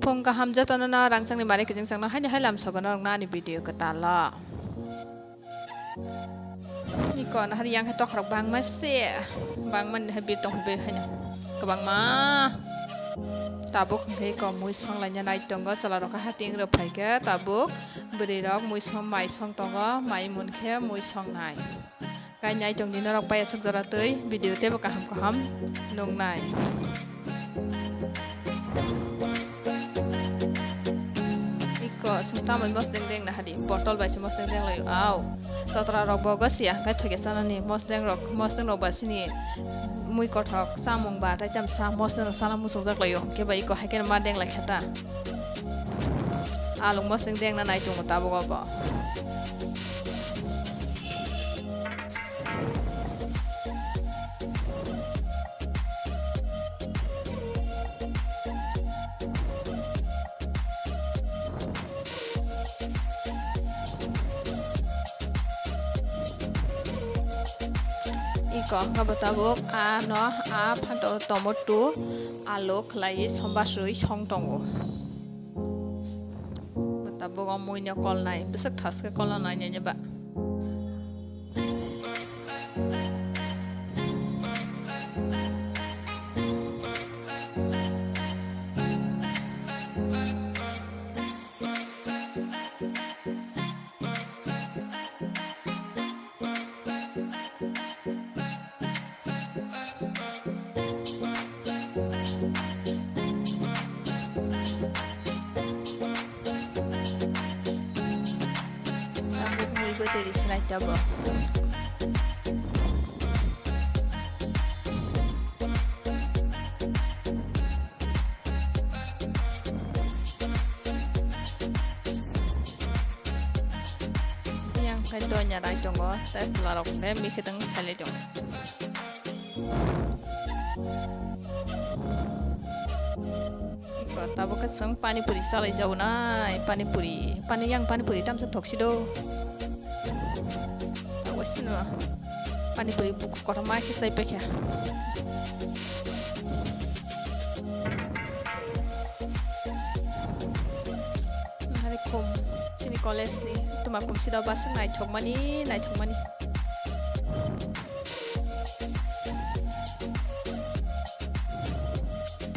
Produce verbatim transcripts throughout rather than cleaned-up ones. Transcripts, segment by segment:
Phung kaham jotono no rangchakni mari kiching chakno haino hai lam sogo norokno ani video kwtalo. Iko nahar yang hai tokrok bangma se, bangma ni hai bir tong be haino kwbangma. Tabuk hwnkhe iko mui songlaina nai tongo, chwla rok hati wng rw phaikhe tabuk bwrwi rok mui song mai song tongo, mai munkhe mui songnai. Kai nai tong di norok pai aswk jora twi video teibo kaham kaham nungnai. Iko chwng tamoni mosdeng deng nahadi, botol bai se mosdeng deng laio. Au, totra rok bo gosiya hwnkhe thoikhe chanani mosdeng rok, mosdeng rok ba sini mui kothok chamung ba tei tam sa mosdeng rok sana muchungjak laio, hwnkhe ba iko haikhe ma deng lai kha ta. Alung mosdeng deng na nai tongo tabuk o bo. Iko hwnkhe bo tabuk ano a phanto tomato alu khlaiwi somba swi song tongo. Bo tabuk o muino kolnai bwswk thaske kolna nainani ba. Ang mui bo teri sinai tabuk. Yang khai donya rai tongo, tei chwla rok hwnkhe mikhe tong salai tongo. Iko tabuk khe chwng pani puri salai jago nai, pani puri, pani yang pani puri tamsa thoksi do. Tabuk sino pani puri buku kotor ma khe sai paikha. Nahari khum chini college ni tuma khum sida bwswk naithokmani, naithokmani.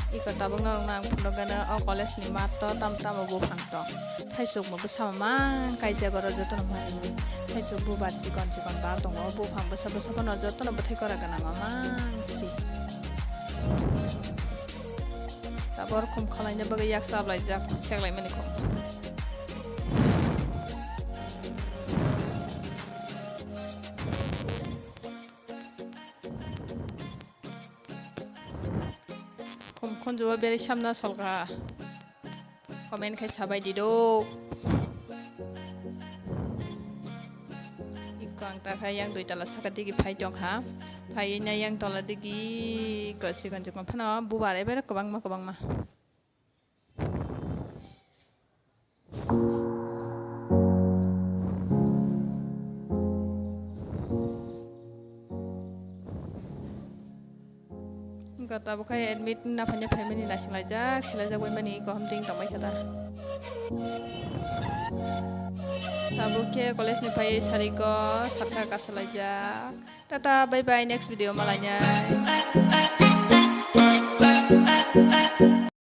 Iko tabuk norok nang phunukgana o college ni mat to tam tamo buphang tong. Thaisukma bwsama mang kaijak oro jotono mani. Thaisuk bubar chikon chikon bar tongo. O buphang bwsa bwsa bono jotono bwthai kora gana mamang si. Tabor khum khwlaina bagwi yak chaplaijak seklaimani khum. Khum khunjuo beri samna solka. Comment khai sabai di do. Iko ang ta khai yang dui tala saka digi phai tong kha. Phai na yang tola digi ko sikon jikon phano bubar ebere kwbangma kwbangma. Wngkha tabuk khai admit na phanya phaimani naisinglaijak, silaijak bai mani kaham ding tongbai kha ta. Tabuk khe college ni phai sari ko saksa kasalaijak. Tata, bye bye, next video malainai.